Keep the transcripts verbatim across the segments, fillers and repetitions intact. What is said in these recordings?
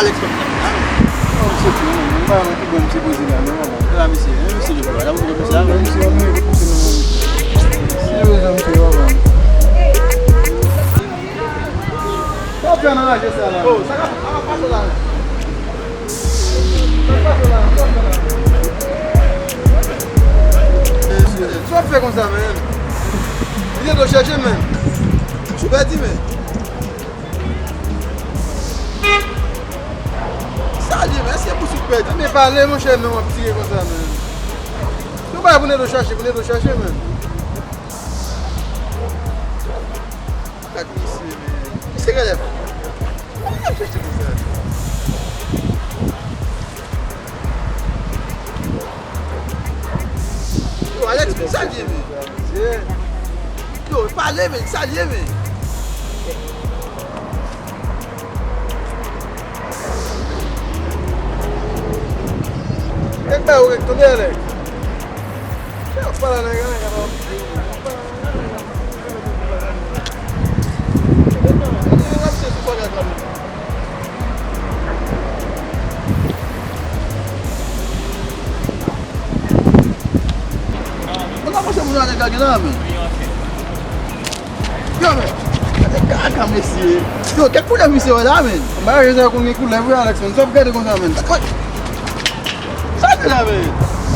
Alex pa konn sa menm. Non, misye tou, non, m pa wè ki bò misye poze la, non, papa. E pa misye, e misye yo, papa. La, ou konn sa, men misye, misye, non. Serye, misye, papa. Sa w ap fè nan raje sa la? Oh, sa k ap, sa k ap pase la? Sa k ap pase la? Sa w ap fè la? Sa w ap fè konsa, men? Li te dwe chèche, men. Ou pèdi, men. Sa li ye, men, èske pou sou pèdi? Men pale, monchè, men w ap tire konsa, men. Se yon bagay pou Nedo chache, pou Nedo chache, men. Gad misye, men. Misye genlè fou. Kòman l ap chache konsa? Yo, Alex, men sa l ye, men. Yo, pale, men, sa l ye, men. Kèk bagay ou rèk tonbe, Alex. Chè, w ap pale a nèg la, nèg la pa ap di w. Mwen pa panse moun yo annik lage la, men. Yo, men. Gade kaka, mesye. Yo, kèk koulèv misye wè la, men. Ba, yo sa konn gen koulèv, wi, Alex, men. Sa w ap gade konsa, men. Sa di la, men.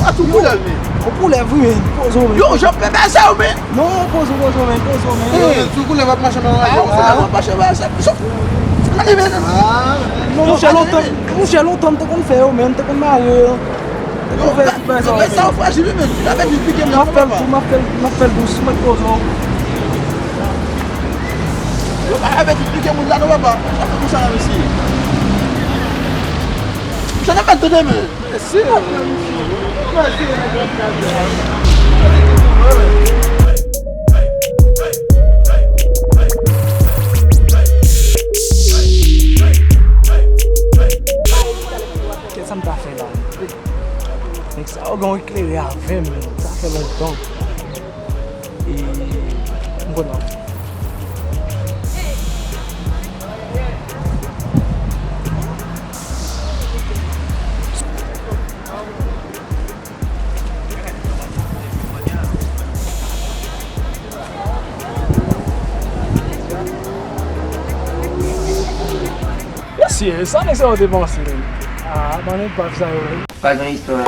A, sou koulèv, men. O koulèv, wi, men. Poze w, men. Yo, jan pèpè sa yo, men. Non, poze w, poze w, men. Poze w, men. Yo, men, sou koulèv ap mache nan raje. A, ou koulèv ap mache nan raje. Sou, gade, men. Non, monchè, lontan, monchè, lontan, m te konn fè yo, men. M te konn mare yo. Yo, fè ti bagay sa yo, men. Sa yo frajil, wi, men. Avèk li pike m la, papa. M ap fè l, m ap fè l dous, m ap poze w. Yo pa avèk li pike moun la, non, papa. Sa fè konsa la, mesye. Sa nan mèt tande, men. Mesye. Kèt sa m ta fè la? Nèg sa yo gen yon eklere avè m, sa fè lontan. E m konn ap. Mesye, sa nèg sa yo te panse, menm? Ah, ban nèg baf sa yo, menm. Pa gen istwa.